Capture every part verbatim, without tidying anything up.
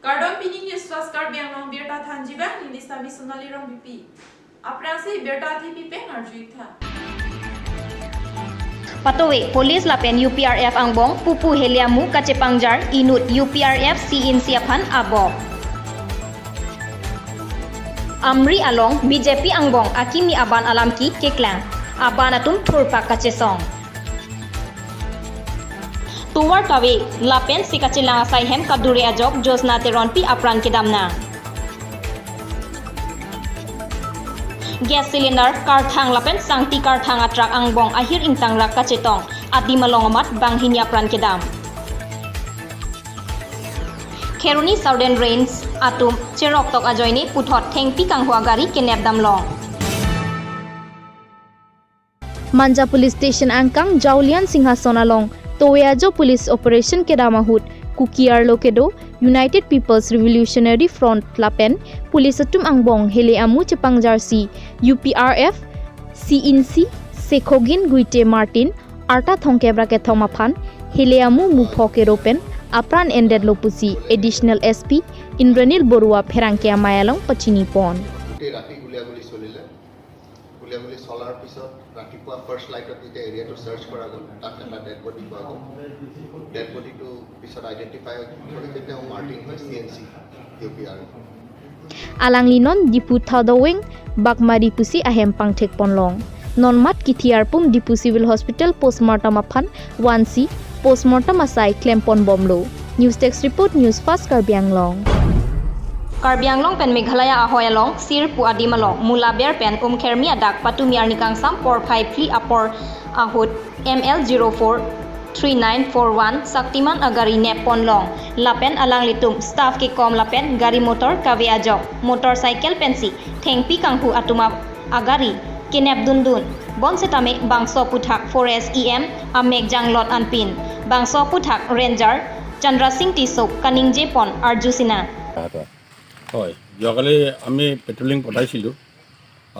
Kardom, pini News Fast Karbi Anglong birta thanji abang, neli Sami Sonali Rongpipi. Aphrangsi birta athe pipe ngarju-ik tha. Patowe, police lapen U P R F angbong pupu hele amu kachepangjar inut U P R F C in C aphan abok. Amri along B J P angbong akimi aban alam ki keklang. Aban atum thurpak kachesong. Tovar kave lapen si kachelang asai hem kadure ajok Josna Teronpi apran kedam nang. Gas cylinder karthang lapen sangti karthang atruck angbong ahir ingtangrak kachetong, adim along amat banghini apran kedam. Kheroni Southern Range atum cheroktok ajoine puthot thengpi kanghu agari kenep damlong. Manja Police Station angkang Jaulian Singhason along towe ajo police operation kedam ahut Kuki arlo kedo United People's Revolutionary Front lapen police atum angbong hele amu chepangjarsi U P R F C in C Sekhogin Guite Martin arta thomkep ra kethom aphan hele amu mupho kero pen apran endetlo pusi Additional S P Indranil Borua pherangke amei along pachini pon. গোটেই ৰাতি গুলীয়াগুলী চলিলে। গুলীয়াগুলী চলাৰ পিছত ৰাতিপুৱা ফাৰ্ষ্ট লাইটত যেতিয়া এৰিয়াটো চাৰ্চ কৰা গ'ল, তাত এটা ডেড বডি পোৱা গ'ল। ডেড বডিটো পিছত আইডেণ্টিফাই কৰিলে তেওঁ মাৰ্টিন হয়, C N C, U P R. Alangli non Diphu Thadaweng Bakmari pusi ahem pangthek ponlong. Non mat kithi arpum Diphu Civil Hospital postmortem aphan vansi postmortem asai klem pon bomlo. News Desk Report, News Fast Karbi Anglong. Karbi Anglong pen Meghalaya ahoi along Sir pu adim along mula ber pen umkhermi adak patumi arni kangsam porphai phli apor ahut M L zero four three nine four one Shaktiman agari nep ponlong lapen alanglitum staff kekom lapen gari motor kave ajok motorcycle pensi thengpi kanghu atum ap- agari kenep dundun. Bonsetame bangso aphuthak Forest E M amek janglot anpin, bangso aphuthak Ranger Chandra Singh Tisso kaningje pon arju sinang. হয়, যোৱাকালি আমি পেট্ৰলিং পঠাইছিলোঁ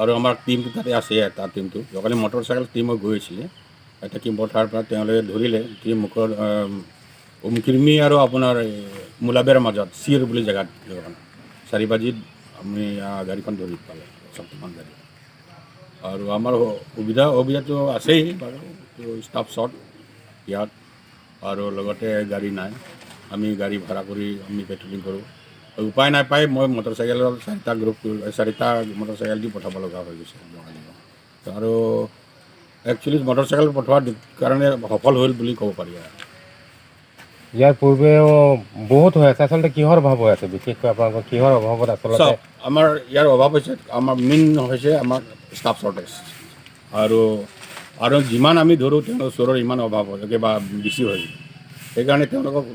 আৰু আমাৰ টিমটো তাতে আছে, তাৰ টিমটো। যোৱাকালি মটৰচাইকেল টিমো গৈ আছিলে। এটা টিম পঠাৰ পৰা তেওঁলোকে ধৰিলে, টিম মুখৰ, আম, উমকিৰমি আৰু আপোনাৰ এই মূলাবেৰ মাজত চিৰ বুলি জেগাত, চাৰি বাজিত আমি, আ, গাড়ীখন ধৰি পালে, শক্তিমান গাড়ী। আৰু আমাৰ সু-, সুবিধা অসুবিধাটো আছেই বাৰু, তো ষ্টাফ শ্বৰ্ট ইয়াত, আৰু লগতে গাড়ী নাই। আমি গাড়ী ভাড়া কৰি আমি পেট্ৰলিং কৰোঁ। আৰু উপায় নাপায় মই মটৰচাইকেলৰ চাৰিটা গ্ৰুপ কৰি, চাৰিটা মটৰচাইকেল দি পঠাব লগা হৈ গৈছে বঙালীগঞ্জ। আৰু একচুৱেলি মটৰচাইকেল পঠোৱাৰ দি-, কাৰণে সফল হ'ল বুলি ক'ব পাৰি আৰু। ইয়াৰ পূৰ্বেও বহুত হৈ আছে। আচলতে কিহৰ অভাৱ হৈ আছে? বিশেষকৈ আপোনালোকৰ কিহৰ অভাৱত আচলতে? চাওক, আমাৰ ইয়াৰ অভাৱ হৈছে, আমাৰ মেইন হৈছে আমাৰ ষ্টাফ শ্বৰ্টেজ। আৰু, আৰু যিমান আমি ধৰোঁ, তেওঁলোকৰ চোৰৰ ইমান অভাৱ হয়, একেবাৰে বেছি হয়। সেইকাৰণে তেওঁলোকক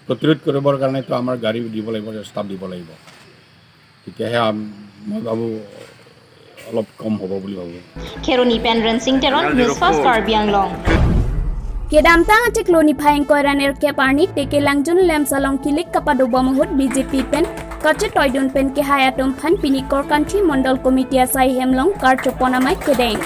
প্ৰতিৰোধ কৰিবৰ কাৰণেতো আমাৰ গাড়ী দিব লাগিব, ষ্টাফ দিব লাগিব। তেতিয়াহে আম-, মই ভাবোঁ অলপ কম হ'ব বুলি ভাবোঁ। Kheroni pen Rensing Teron, News Fast Karbi Anglong. Kedamtang achiklo niphai ingkoi ra nerkep arni Tekelangjun LAMPS along kilik kapado bom ahut B J P pen kachetoidun pen kehai atum aphan pini Korkanthi Mondol Committee asai hem along karchopon amei kedeng.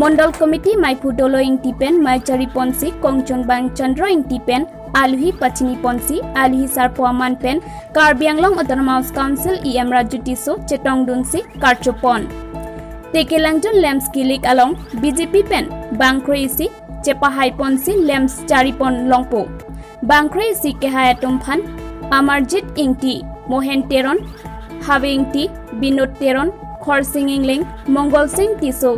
Mondol Committee meiphu Dolo Ingti pen mei chariponsi kongchunbang Chandra Ingti pen aluhi pachiniponsi aluhi sarpo aman pen Karbi Anglong Autonomous Council E M Raju Tisso chetongdunsi karchopon. Tekelangjun LAMPS kilik along B J P pen bangkroi isi chepahaiponsi LAMPS charipon longpo. Bangkroi isi kehai atum aphan Amarjit Ingti, Mohen Teron, Have Ingti, Binod Teron, Khorsing Ingleng, Mongol Sing Tisso,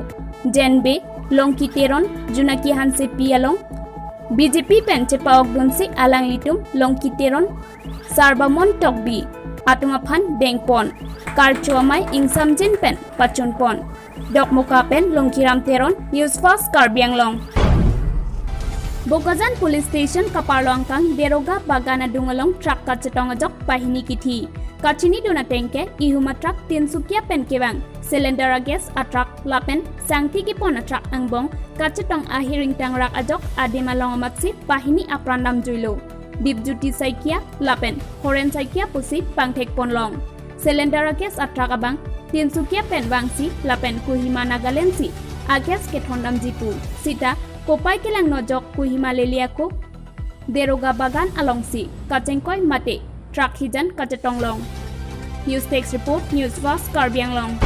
Jenbe, Longki Teron, Junaki Hansepi along B J P pen chepa-okdunsi alanglitum Longki Teron, Sarbamon Tokbi atum aphan dengpon. Karcho amei ingsamjin pen pachunpon. Dokmoka pen Longkiram Teron, News Fast Karbi Anglong. Bokajan Police Station kaparlo angkang Deroga Bagan adung along truck kachetong ajok pahini kithi. Kachinidun ateng ke ihum atruck Tinsukia pen kevang cylinder agas atruck lapen sangti kepon atruck angbong kachetong ahir ingtangrak ajok adim along amatsi pahini apran damjuilo. Dipjyoti Saikia lapen Horen Saikia pusi pangthek ponlong. Cylinder agas atruck abang Tinsukia pen vangsi lapen Kohima Nagaland si agas kethondamji pu sita kopai kelang nojok Kohima Leliakho Deroga Bagan alongsi kachingkoi mate truck hijan kachetong long. News Desk Report, News Fast Karbi Anglong.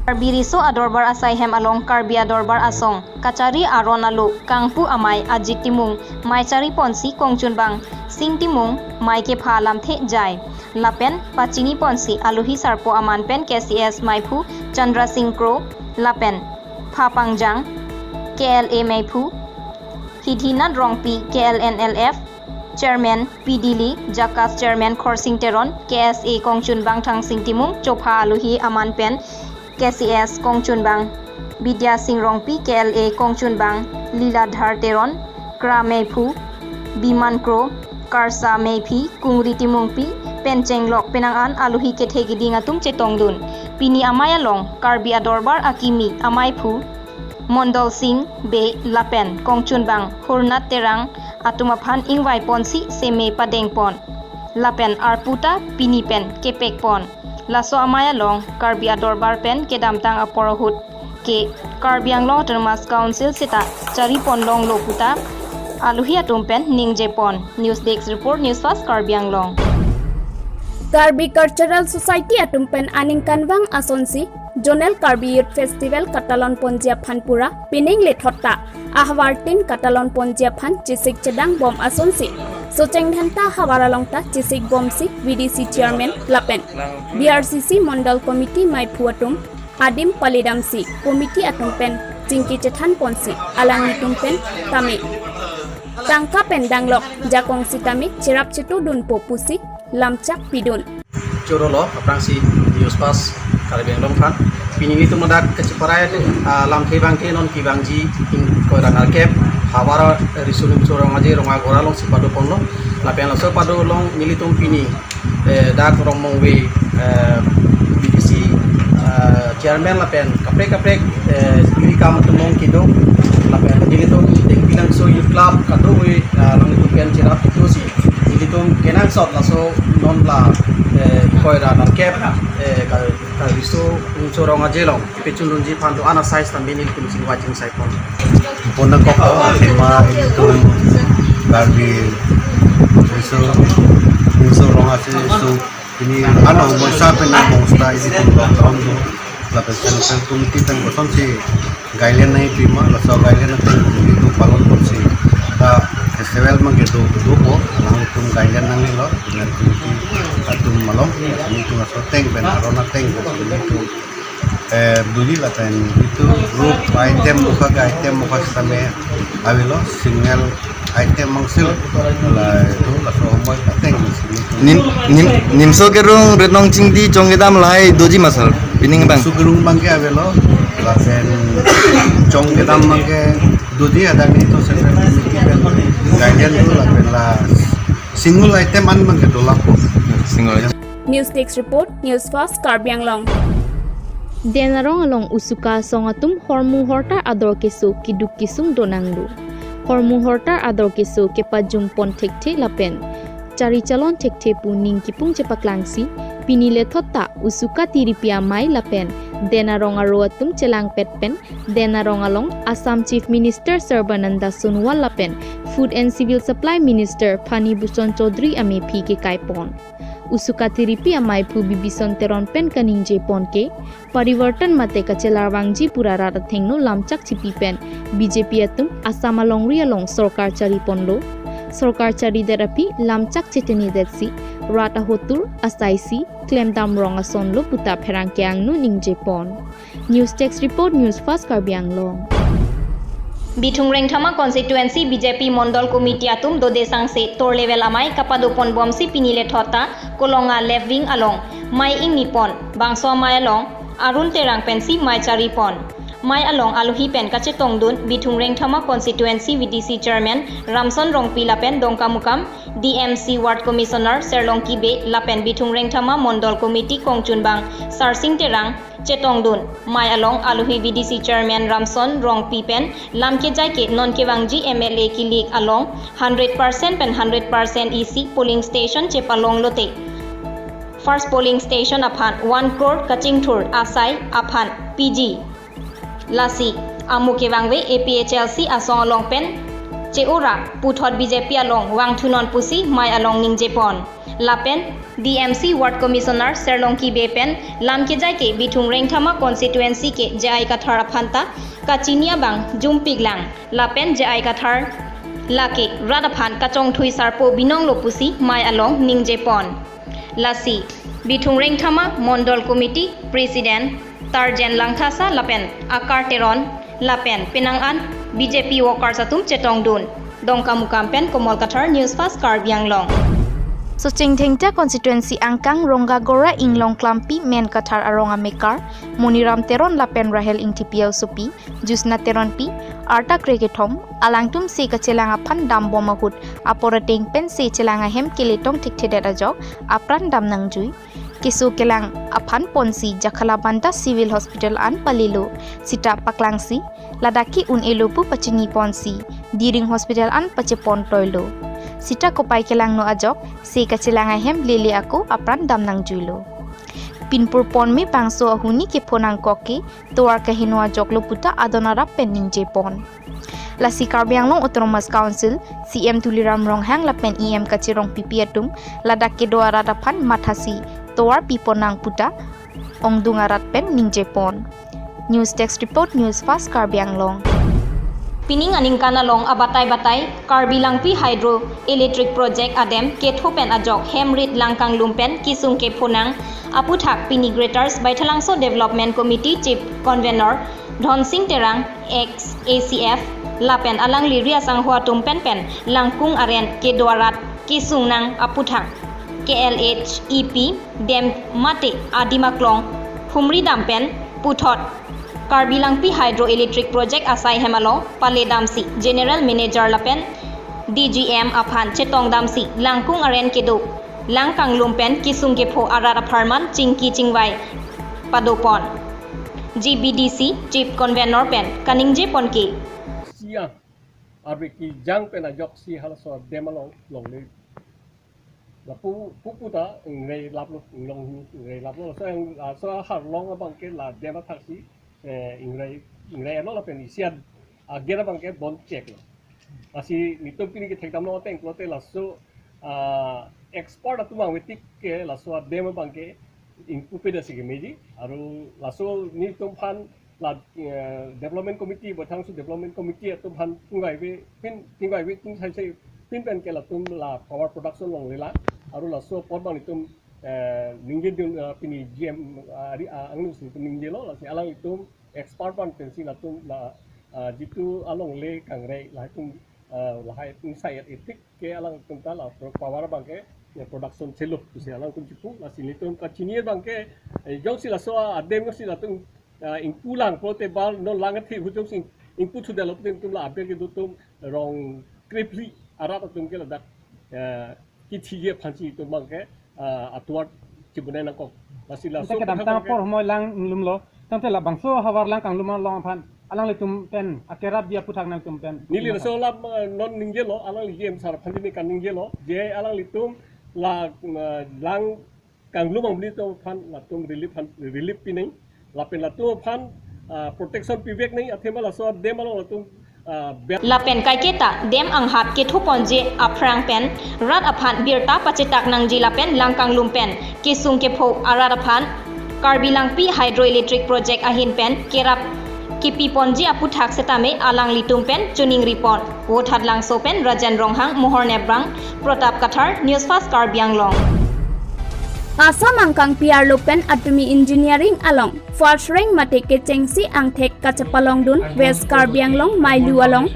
Karbi Riso Adorbar asai hem along Karbi Adorbar asong kachari aron alo kangpu amei Ajit Timung mei chari ponsi kongchunbang Sing Timung mei kepha lamthe jai lapen pachini ponsi alohi sarpo aman pen K C S meiphu Chandra Sing Kro lapen Pha Pangjang K L A meiphu Hidhinath Rongpi K L N L F Chairman P D Lee, JACAS Chairman Khorsing Teron, K S A kongchunbang Thangsing Timung, chopha alohi aman pen K C S kongchunbang Bidya Sing Rongpi, K L A kongchunbang Liladhar Teron, Kra meiphu Biman Kro, Karsa meiphi Kungri Timungpi pen chenglok penang an alohi kethe keding atum chetongdun. Pini amei along Karbi Adorbar akimi ameiphu Mondol Sing Bey lapen kongchunbang Hurnath Terang atum aphan ingvai ponsi seme padeng pon lapen arpu ta pini pen kepek pon. Laso amei along Karbi Adorbar pen kedamtang apor ahut ke Karbi Anglong Autonomous Council seta chari pon longlo puta alohi atum pen ningje pon. News Desk Report, News Fast Karbi Anglong. Karbi Cultural Society atum pen aningkanvang asonsi Zonal Karbi Youth Festival katalon ponji aphan pura pining lethot ta ahavar tin katalon ponji aphan chesik chedang bom asonsi Socheng Dhenta havar along ta chesik bomsi V D C Chairman lapen B R C C Mondol Committee meiphu atum adim palidamsi committee atum pen chingki chethan ponsi alanglitum pen tame tangka pen danglok jakong sitame cherap chetudunpo pusi lamchak pidun. Choro lo, aphrangsi News Fast Karbi Anglong aphan. Pini nelitum ladak kacheparai atum, ah, lamthe abangke non kevangji ingkoi ra nerkep, havar Riso Nimso Rong Aje Rong Agora alongsi pado ponlo. Lapen laso pado along nelitum pini, eh, dak Rongmongve, eh, B D C, eh, Chairman lapen kaprek kaprek, eh, ili kam atum along kedo. Lapen nelitum Dengpi Langso Youth Club kadokave, ah, alanglitum pen cherap kedosi nelitum kenangsot laso non la, eh, ingkoi ra nerkep, eh, ka, ka Riso Nimso Rong Aje along kepachunlunji aphan do-an asai sitame nelitum chingvai chingsai pon. Pona kok athema ilitum Karbi Riso Nimso Rong Aje aso pini ano moisa pen nang bongsta ilitum lockdown do. Lapen Central Committee pen kosonsi guideline nangpima, laso guideline ateng ilitum palon ponsi ta festival abangke do dopo, alanglitum guideline nanglelo, Central Committee atum along, ilitum laso ateng pen aron ateng pen ilitum, eh, buli lapen itum group item mukha ke item mukha sitame avelo, single item mangsil la itu laso homoi ateng pen ilitum. Nim, nim, Nimso Kerung Ritnong Chingdi Chong Kedam lahai doji ma sir? Pining abang. Nimso Kerung abangke avelo, lapen Chong Kedam abangke doji, hadak nelitum Central Committee pen guideline do lapen la single item an abangke dolap. Single item. News Desk Report, News Fast Karbi Anglong. Den Arong along Usuka asong atum hormu hortar ador keso keduk kesung donanglo. Hormu hortar ador keso kepajum pon thekthe lapen chari chalon thekthe pu ning kipung chepaklangsi pini lethot ta Usuka Tiripi amei lapen Den Arong aro atum chelangpet pen Den Arong along Assam Chief Minister Sarbananda Sonowal lapen Food and Civil Supply Minister Phani Bhushan Chaudhary amephi kekai pon. Usuka Tiripi ameiphu Bibison Teron pen kaningje pon ke, parivartan mate kachelar vangji pura rat athengno lamchak chipi pen B J P atum Assam alongri along sorkar chari ponlo. Sorkar charidet aphi lamchak chetene detsi rat ahotur asaisi klemdam rong asonlo puta pherangke angno ningje pon. News Desk Report, News Fast Karbi Anglong. Bithung Rengthama Constituency B J P Mondol Committee atum dode sangse tor level amei kapado pon bomsi pini lethot ta Kolonga Left Wing along mei ingni pon, bangso amei along Arun Terang pensi mei chari pon. Mei along alohi pen kachetongdun Bithung Rengthama Constituency V D C Chairman Ramson Rongpi lapen Dongkamukam D M C Ward Commissioner Serlongki Bey lapen Bithung Rengthama Mondol Committee kongchunbang Sarsing Terang chetongdun. Mei along alohi V D C Chairman Ramson Rongpi pen lam kejai ke non kevangji M L A kilik along hundred percent pen hundred percent isi polling station chepalong lote first polling station aphan one crore kachingthur asai aphan P G Lasi amu kevangve A P H L C asong along pen che-ora puthot B J P along vangthunon pusi mei along ningjepon. Lapen D M C Ward Commissioner Serlongki Bey pen lam kejai ke Bithung Rengthama constituency ke J I Kathar aphanta kachini abang jumpiklang. Lapen J I Kathar lake rat aphan kachongthui sarpo binonglo pusi mei along ningjepon. Lasi Bithung Rengthama Mondol Committee President Tarjen Langthasa lapen Akar Teron lapen penang an B J P workers atum chetongdun. Dongkamukam pen Komol Kathar, News Fast Karbi Anglong. Socheng Dhengta constituency angkang Rongagora Inglong Klampi Men Kathar arong amekar Moniram Teron lapen Rahel Ingtipi asopi Jusna Teronpi, arta krekethom, alangtum se kachelang aphan dambom ahut apor ateng pen se chelang ahem keletong thekthedet ajok apran dam nangjui. Keso kelang aphan ponsi Jakhalabanta Civil Hospital an palilo. Sita paklangsi ladak ke un-elo pu pachini ponsi Diring Hospital an pachepon toilo. Sita kopai kelangno ajok se kachelang ahem lele ako apran dam nangjuilo. Pinpur ponme bangso ahuni kepho nangkok ke tovar kaheno ajoklo puta adon arap pen ningjepon. Lasi Karbi Anglong Autonomous Council C E M Tuliram Ronghang lapen E M Kache Rongpipi atum ladak kedo arat aphan mathasi tovar pipon nang puta ongdung arat pen ningjepon. News Desk Report, News Fast Karbi Anglong. Pining aningkan along abatai batai Karbi Langpi Hydro Electric Project adem ketho pen ajok hem rit lang kanglum pen kesung kepho nang aputhak pini Greater Baithalangso Development Committee Chief Convenor Dhonsing Terang ex A C F lapen alangli ri asangho atum pen pen langkung aren kedo arat kesung nang aputhak K L H E P dam mate adim aklong humri dam pen puthot Karbi Langpi Hydroelectric Project asai hem along pale damsi General Manager lapen D G M aphan chetong damsi langkung aren kedo lang kanglum pen kesung kepho arat apharman chingki chingvai padopon. G B D C Chief Convenor pen kaningjepon ke. Siang arve kejang pen ajoksi halaso dam along longle. Lapu pupu ta ingreilaplo, inglong hini ingreilaplo. So yang, ah, so aharlong abang ke la dam athaksi, eh, ingrei, ingrei ano lapen isian agen abang ke bon chek lo. Lasi nelitum pini kethekdamlo ateng pulote laso, ah, expert atum angvetik ke laso dam abang ke ingpu peda si kemeji, aru laso nelitum aphan la, eh, Development Committee, Baithalangso Development Committee atum aphan tingvaive pin, tingvaive tingsaise pin pen ke latum la power production longlelang, aru laso apot abang nelitum, eh, ningjedun, eh, pini G M, eh, ari, ah, angnung si ningjelo, lasi alanglitum expert aphan pensi latum la, ah, jitu alongle kangrei lahai atum, ah, lahai atum sai etik ke alangtum ta la pro-, power abang ke, ya, production chelo pusi alangtum chipu, lasi nelitum kachini abang ke, eh, jongsi laso adem jongsi latum, ah, ingpulang pulote bal non lang athe hu jongsi ingputhudetlo pulote nelitum la aber kedo atum rong krephli arat atum ke ladak, eh, kithiji aphansi nelitum abang ke, ah, atovar chibunai nangkok. Lasi laso kedamtang apor humoi lang lumlo. Tangte labangso havar lang kanglum along aphan alanglitum pen akerapji aputhak nangtum pen. Neli laso alam, eh, non ningjelo, alangli G M sir aphan neli kaningjelo, je alanglitum la, eh, lang kanglum angbong atum aphan latum relief aphan, relief pinang. Lapen latum aphan, ah, protection pivek nang, athema laso dam along latum, ah, be- Lapen kaiketa dam anghap kethoponji aphrang pen rat aphan birta pachetak nangji lapen lang kanglum pen kesung kepho arat aphan Karbi Langpi Hydroelectric Project ahin pen kerap kepiponji aputhak setame alanglitum pen choningripon. Vothatlangso pen Rajen Ronghang, Mohor Nebrang, Pratap Kathar, News Fast Karbi Anglong. Assam angkang P R lo pen Atomi Engineering along first rank mate kechengsi angthek kachepalongdun West Karbi Anglong Mailu along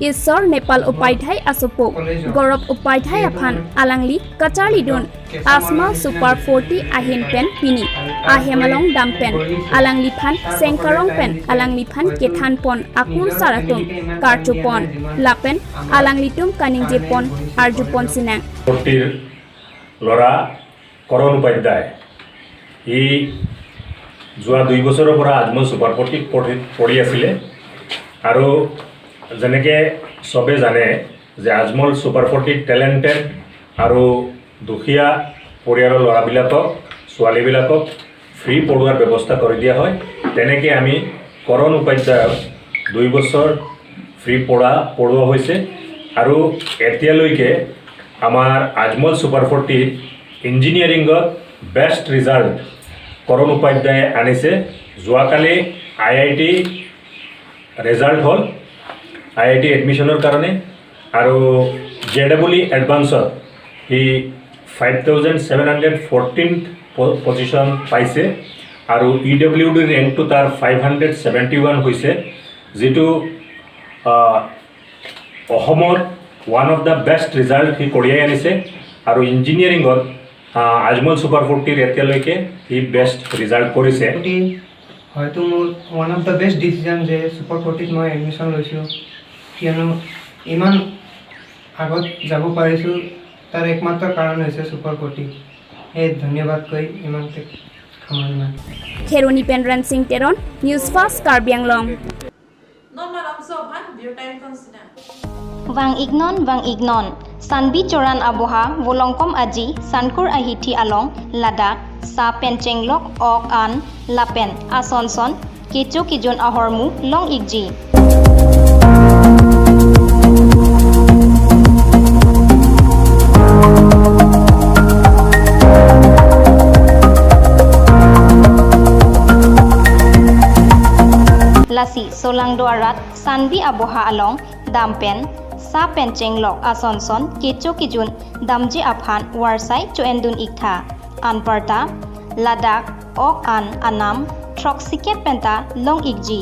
Isor Nepal Upaidhai asopo Gaurav Upaidhai aphan alangli kacharlidun Asma Super forty ahin pen pini ahem along dam pen alangliphan sengkarong pen alangliphan kethanpon akursar atum karchopon lapen alanglitum kaningjepon arjupon sinang. ফৰ্টিৰ ল'ৰা কৰণ উপাধ্যায়, ই যোৱা দুই বছৰৰ পৰা আজমল ছুপাৰ ফৰ্টিত পঢ়ি, পঢ়ি আছিলে। আৰু যেনেকে চবে জানে যে আজমল ছুপাৰ ফৰ্টিত টেলেণ্টেড আৰু দুখীয়া পৰিয়ালৰ ল'ৰাবিলাকক, ছোৱালীবিলাকক ফ্ৰী পঢ়োৱাৰ ব্যৱস্থা কৰি দিয়া হয়। তেনেকে আমি কৰণ উপাধ্যায়ৰ দুই বছৰ ফ্ৰী পঢ়া পঢ়োৱা হৈছে আৰু এতিয়ালৈকে আমাৰ আজমল ছুপাৰ ফৰ্টি ইঞ্জিনিয়াৰিঙত বেষ্ট ৰিজাল্ট কৰণ উপাধ্যায়ে আনিছে। যোৱাকালি আই আই টি ৰিজাল্ট হ'ল, আই আই টি এডমিশ্যনৰ কাৰণে। আৰু জে ডাবল ই এডভান্সত সি five thousand seven hundred fourteen position পাইছে আৰু ই ডাব্লিউ ডি ৰেংকটো তাৰ ফাইভ হাণ্ড্ৰেড ছেভেণ্টি ওৱান হৈছে, যিটো আহ, অসমৰ one of the best result সি কঢ়িয়াই আনিছে। আৰু ইঞ্জিনিয়াৰিঙত আহ, আজমল ছুপাৰ ফৰ্টিৰ এতিয়ালৈকে সি বেষ্ট ৰিজাল্ট কৰিছে। ফৰ্টি হয়তো মোৰ one of the best decision যে ছুপাৰ ফৰ্টিত মই এডমিশ্যন লৈছোঁ, কিয়নো ইমান আগত যাব পাৰিছোঁ, তাৰ একমাত্ৰ কাৰণ হৈছে ছুপাৰ ফৰ্টি। সেই ধন্যবাদ কৈ ইমানতে সামৰণি মাৰিলোঁ। Kheroni pen Rensing Teron, News Fast Karbi Anglong. Non malomso aphan birta ingkon sinang. Vang-iknon, vang-iknon. Sanbi Choran aboha, Volongkom Aji, Sankur Ahithi along, ladak, sa pen chenglok, ok an, lapen, ason son, kecho kejun ahormu, long-ikji. Lasi solangdo arat Sanbi aboha along dam pen, sa pen chenglok ason son kecho kejun damji aphan varsai cho-endun iktha. Anparta, ladak, ok an anam, throksiket penta long-ikji.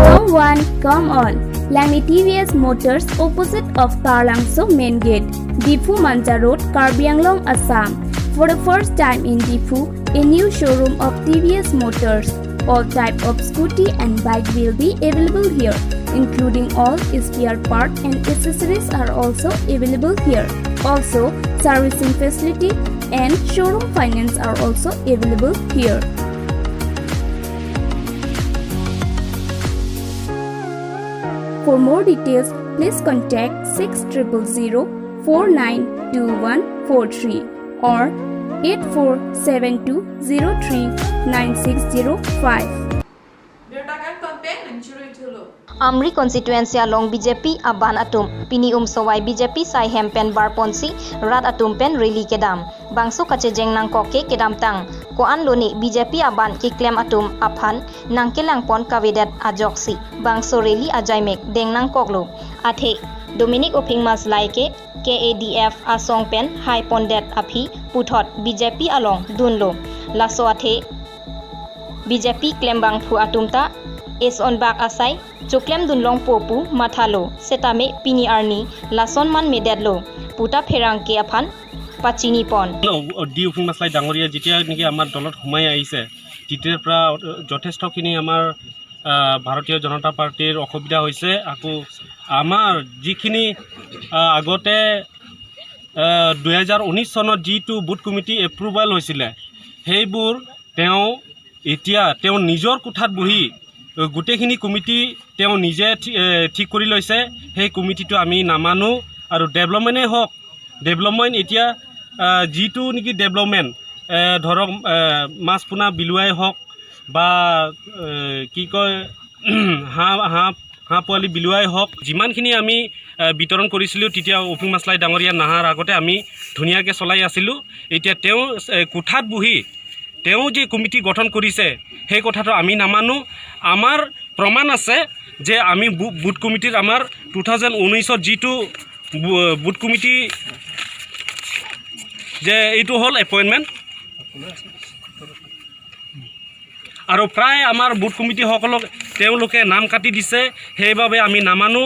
Come one, come all. Langni T V S Motors opposite of Taralangso Main Gate, Diphu Manja Road, Karbi Anglong, Assam. For the first time in Diphu, a new showroom of T V S Motors. All type of scooty and bike will be available here, including all spare part and accessories are also available here. Also, servicing facility and showroom finance are also available here. For more details, please contact six triple zero four nine two one four three or eight four seven two zero three nine six zero five. Birta kangton pen nangchirui thulo. Amri constituency along B J P aban atum pini umsowai B J P saihem pen barponsi rat atum pen rally kedam. Bangso kachejeng nangkok ke kedamtang ko-an lone B J P aban keklem atum aphan nangkelangpon kavedet ajoksi bangso rally ajaimek deng nangkoklo. Athe Dominic Uphing Maslai ke K A D F asong pen haipondet aphi puthot B J P along dunlo. Laso athe B J P klembangphu atum ta esonbak asai choklemdun longpo pu mathalo, setame pini arni lason manmedetlo puta pherangke aphan pachinipon. D উপিং মাছলাই ডাঙৰীয়া যেতিয়া নেকি আমাৰ দলত সোমাই আহিছে, তেতিয়াৰ পৰা যথেষ্টখিনি আমাৰ, আহ, ভাৰতীয় জনতা পাৰ্টিৰ অসুবিধা হৈছে। আকৌ আমাৰ যিখিনি, আহ, আগতে, আহ, দুহেজাৰ ঊনৈছ চনত যিটো বুথ কমিটি এপ্ৰুভেল হৈছিলে, সেইবোৰ তেওঁ এতিয়া তেওঁ নিজৰ কোঠাত বহি, আহ, গোটেইখিনি কমিটি তেওঁ নিজে ঠি-, এ, ঠিক কৰি লৈছে। সেই কমিটিটো আমি নামানো আৰু ডেভেলপমেণ্টেই হওক, ডেভেলপমেণ্ট এতিয়া, আহ, যিটো নেকি ডেভেলপমেণ্ট, এ, ধৰক, এ, মাছ পোনা বিলোৱাই হওক বা, এ, কি কয়, হাঁহ, হাঁহ, হাঁহ পোৱালি বিলোৱাই হওক, যিমানখিনি আমি, এ, বিতৰণ কৰিছিলোঁ, তেতিয়া উপিং মাছলাই ডাঙৰীয়া নাহাৰ আগতে আমি ধুনীয়াকৈ চলাই আছিলোঁ। এতিয়া তেওঁ, এ, কোঠাত বহি তেওঁ যে কমিটি গঠন কৰিছে, সেই কথাটো আমি নামানো। আমাৰ প্ৰমাণ আছে যে আমি বু-, বুথ কমিটিৰ আমাৰ টু থাউজেণ্ড ঊনৈছত যিটো বু-, বুথ কমিটি যে এইটো হ'ল এপইণ্টমেণ্ট, আৰু প্ৰায় আমাৰ বুথ কমিটিসকলক তেওঁলোকে নাম কাটি দিছে, সেইবাবে আমি নামানো।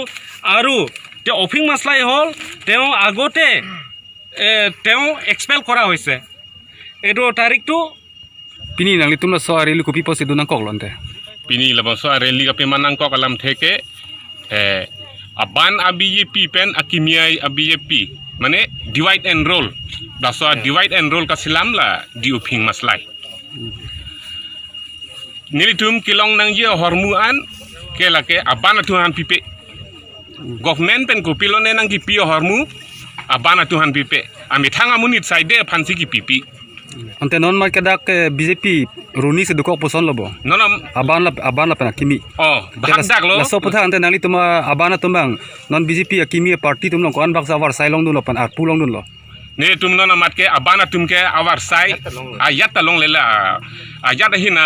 আৰু তেওঁ অফিং মাছলাই হ'ল, তেওঁ আগতে, এ, তেওঁ এক্সপেল কৰা হৈছে। এইটো তাৰিখটো Pini nanglitum laso a-rally kopi pusi dun nangkoklo ante? Pini labangso a-rally kapima nangkok alamthe ke, eh, aban a-B J P pen akimi a-B J P, mane divide and rule. Laso a-divide and rule kaselam la D. Uphing Maslai. Nelitum kelong nangji ahormu an ke lake aban atum aphan pipe. Government pen kopilone nangkipi ahormu aban atum aphan pipe. Amethang amonit side aphansi kipipi. Ante non mamat ke dak, eh, B J P runi si dokok puson lo bo. Non am- Aban la, aban lapen akimi. Oh, ante bahak las-, dak lo. Laso aphuthak ante nanglitum aban atum abang non B J P akimi party atum along ko-an bak avarsai longdunlo pen arpu longdunlo. Nelitum non mamat ke aban atum ke avarsai ajat ta longle la, ajat ahin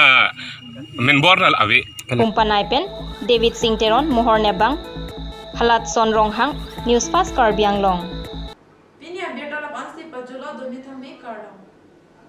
amembor la ave. Kali. Pumpanai pen David Singh Teron, Mohor Nebang, Halatson Ronghang, News Fast Karbi Anglong.